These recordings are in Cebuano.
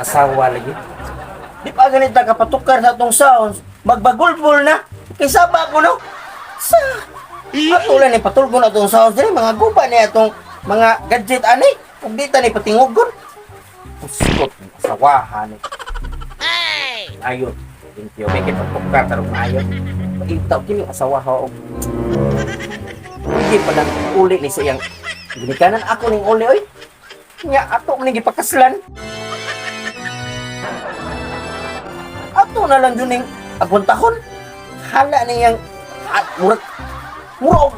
Asawa lagi. Di pa ganit na kapatukar sa atong sounds, magbagulbol na. Kay saba ko no. Sa ato lang ni patulgon atong sounds diri, mga guba ni atong mga gadget ani. Ug di ta ni patingugon. Puskot asawahan ni. Ayo. Thank you. May kipatukar tarong maayo. Paintaw kini asawa ha og hindi pa lang uli ni sa iyang ginikanan ako ning uli oy. Nya ato man ning gipakaslan. Ato na lang yun ning agwantahon. Hala niyang at murag murag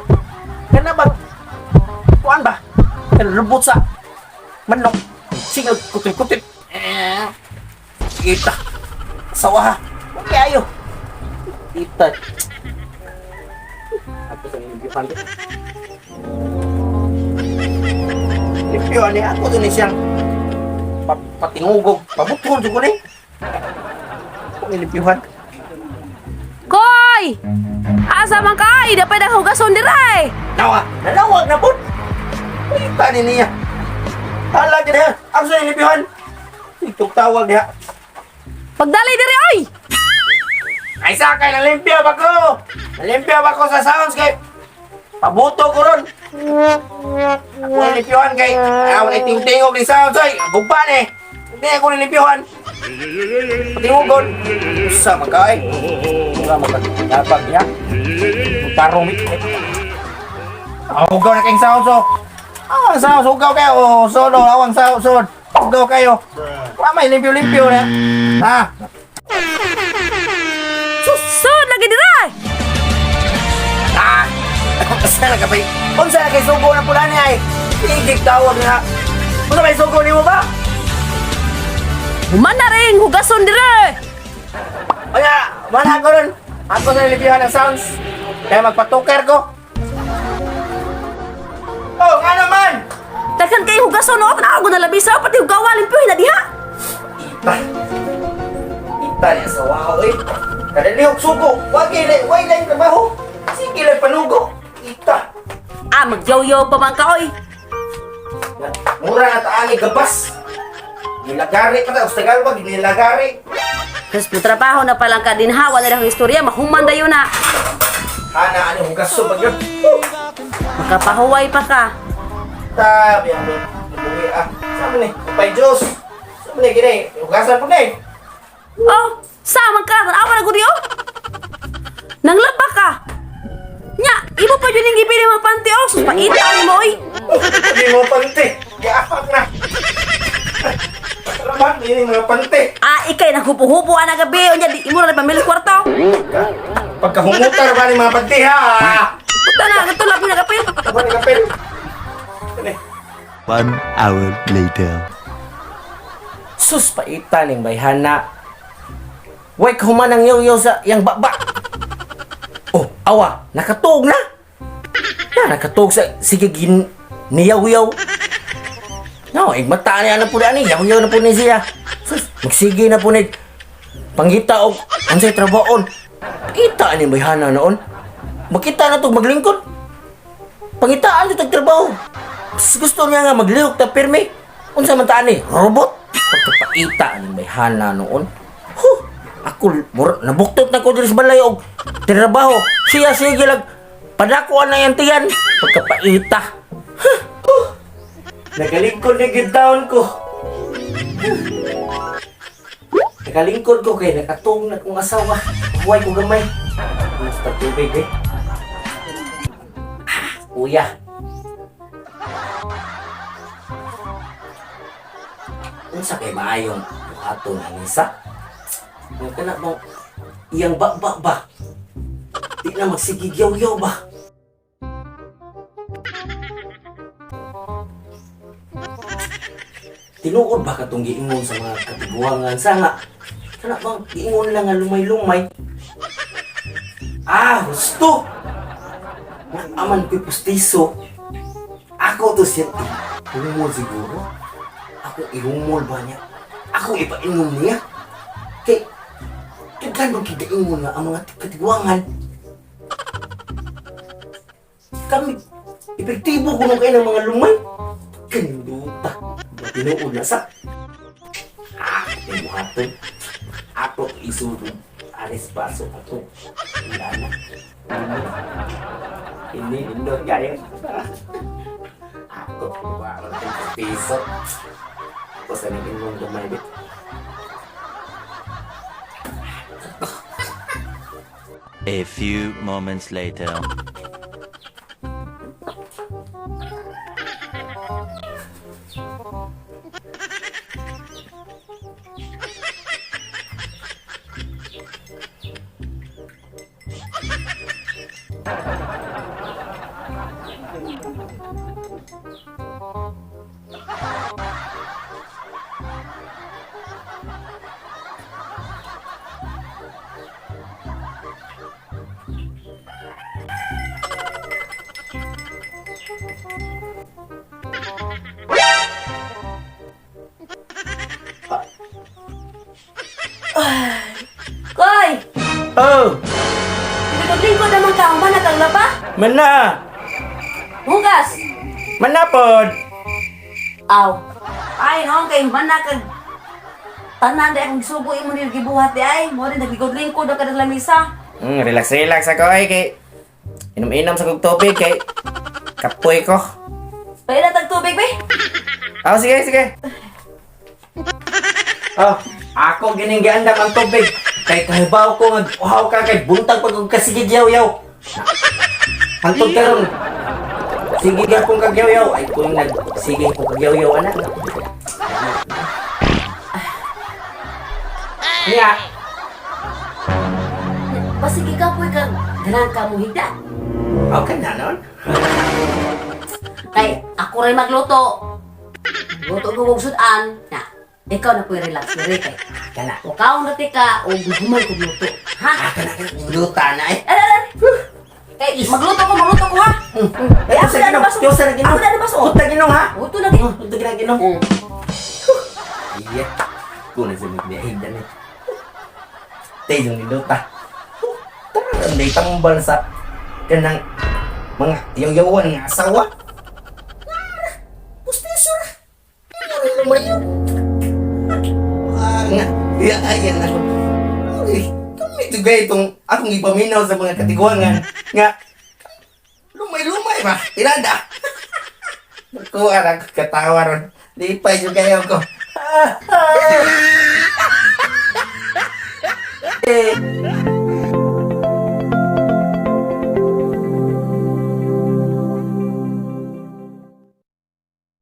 kana bang kuan ba? Kana lubot sa manok. Sige, kutit-kutit. Eh, ita. Sawa ha. Okay, ayo. Ita. Ako sa inyong biyuhan. Limpyo, ani ako dun ni siyang patingugog. Pabuton ko ni. Ako ni limpyuhan. Koy! Asa man ka? Ay, dapat ang hugason diray. Nawa, nanawag na po. Ita ni niya. Hala dyan ha. Ako sa inyong limpyuhan. Itong tawag niya. Pagdali diri oy. Ay sakay, nalimpyo ba ko? Nalimpyo ba ko sa sounds kay pabuto ko ron. Ako nalimpyohan kay ayaw na tingtingog ni sounds ay guba ni. Hindi ako nalimpyohan. Patingugon. Usa man ka ay. Usa man ka. Dabag niya. Tarong mi. Ah, hugaw na kayong sounds oh. Ah, sounds hugaw kayo. Oh, solo awang sounds. Hugaw kayo. Wa may limpyo-limpyo na. Ha? Susod lagi diray. Ah! Unsa na ka ba? Unsa na kay sugo na pula niya ay? Igig tawag na. Unsa may sugo nimo ba? Human na rin hugason dire. Oya, wala ko ron. Ako sa nilibihan ng sounds. Kaya magpatuker ko. Oh, nga naman! Daghan kay hugason no, tanaw ko na labi sa pati hugawa limpyo na diha. Ita. Ita niya sa wow eh. Kadalihok sugo. Wag ilay, way lang trabaho. Sige lang panugo. Ita. Ah, magyoyo pa man ka oy. Mura na taani gabas. Nilagari pa ta, sa Tagalog, nilagari. Tapos trabaho na palang ka dinhawa na rin ang istorya, mahuman dayon na. Hana, ano, hugas so, yun. Makapahuway pa ka. Ta, biyan mo. Buhi ah. Sama ni, upay Diyos. Sama ni, gini. Hugasan po na eh. Oh, sa man ka, tanawa na gud oh. Nanglaba ka. Nya, imo pa jud ning gipili mga panty oh, sus paita ni mo oy. Hindi mo pante. Gaapak na. Tara ba? Hindi mga pante. Ah, ikay naghupo-hupo ana gabi unya di imo na pamilya kwarto. Pagkahumutar ba ni mga pante ha? Puta na, katulap labi na kapil. Aba ni kapil. Ano eh? 1 hour later. Sus paita ning bayhana. Way kahuman ang yoyo sa yang baba. Oh, awa, nakatuog na. Na nakatuog sa sige gin niyaw-yaw. No, igmata niya na po ani, yaw-yaw na po ni siya. Sus, magsige na po ni pangita og unsay trabaon. Kita ni bayhana noon. Makita na to maglingkod. Pangitaan to tag trabaho. Mas gusto niya nga maglihok ta pirmi. Unsa man ta ani? Robot? Pagkapaita ni bayhana noon. Huh! Ako mura, nabuktot na ko diri sa balay og trabaho. Siya sige lag padakuan na yan tiyan. Pagkapaita. Huh! Huh! Nagalingkod ni gid taon ko. Huh. Nagalingkod ko kay nakatong na kong asawa. Huway ko gamay. Nasa tubig eh. Ah, kuya. Unsa kay maayong buhaton ani sa? Nga kana bang iyang ba ba? Di na magsigigyaw-yaw ba? Tinuod ba katong giingon sa mga katiguangan sa nga? Kana bang giingon lang nga lumay-lumay? Ah, gusto! Aman ko'y pustiso. Ako to siya. Humol siguro. Ako ihumol ba niya? Ako ipainom niya? Kay, kagano kidaingon nga ang mga katigwangan? Kami, epektibo kuno kayo ng mga lumay. Kanduta. Tinuod na sa. Ah, Buhaton. Ako isugo. Aris baso ato. Wala na. Ini indot kayo. Ako, wala tayong piso. Ako sa naging mong gamay. A few moments later. Koy! Oh! Lingkod-lingkod naman ka, human na kang laba. Mana! Hugas! Manapod! Aw. Ay, no, kay human na kag tanan di akong gisugo imo ni gibuhat di ay. Mo rin naglingkod-lingkod ka ng lamisa. Relax, relax ako ay kay inom-inom sa kog tubig kay kapoy ko. Paila tag tubig be. Oh, sige, sige. Oh, ako gining giandam ang tubig. Kay kahibaw ko nga uhaw ka kay buntag pag og kasigig yaw-yaw. Hangtod karon. Sige gyapon kag yaw-yaw. Ay kung nag sige ko kag yaw-yaw anak. Niya, Pasige ka po kag ganahan ka mo higda. okay na nun. Kay ako ray magluto. Luto ko og sudan. Na, ikaw na po'y relax diri kay. Kana. O kaon na ti ka o human kog luto. Ha? Ah, kana kana luta na eh. Ala, ala. Kay magluto ko ha. Ay, Ako na ginom. baso. Diyo sa ginom. Ako na baso. Huta ginom ha. Uto na gi. Huta ginom ginom. Iya. Kuna sa nagbiyahe na eh. Tayo yung niluta. Tara, hindi tambal sa kanang mga yaw-yawan nga asawa. Pustiso na. Ano lumayo? Ah, nga. Iya, ayan ako. Uy, kami tugay itong akong ipaminaw sa mga katiguangan. Nga, lumay-lumay ba? Tirada. Naku, anak, katawa ron. Lipay yung kayo ko. Eh.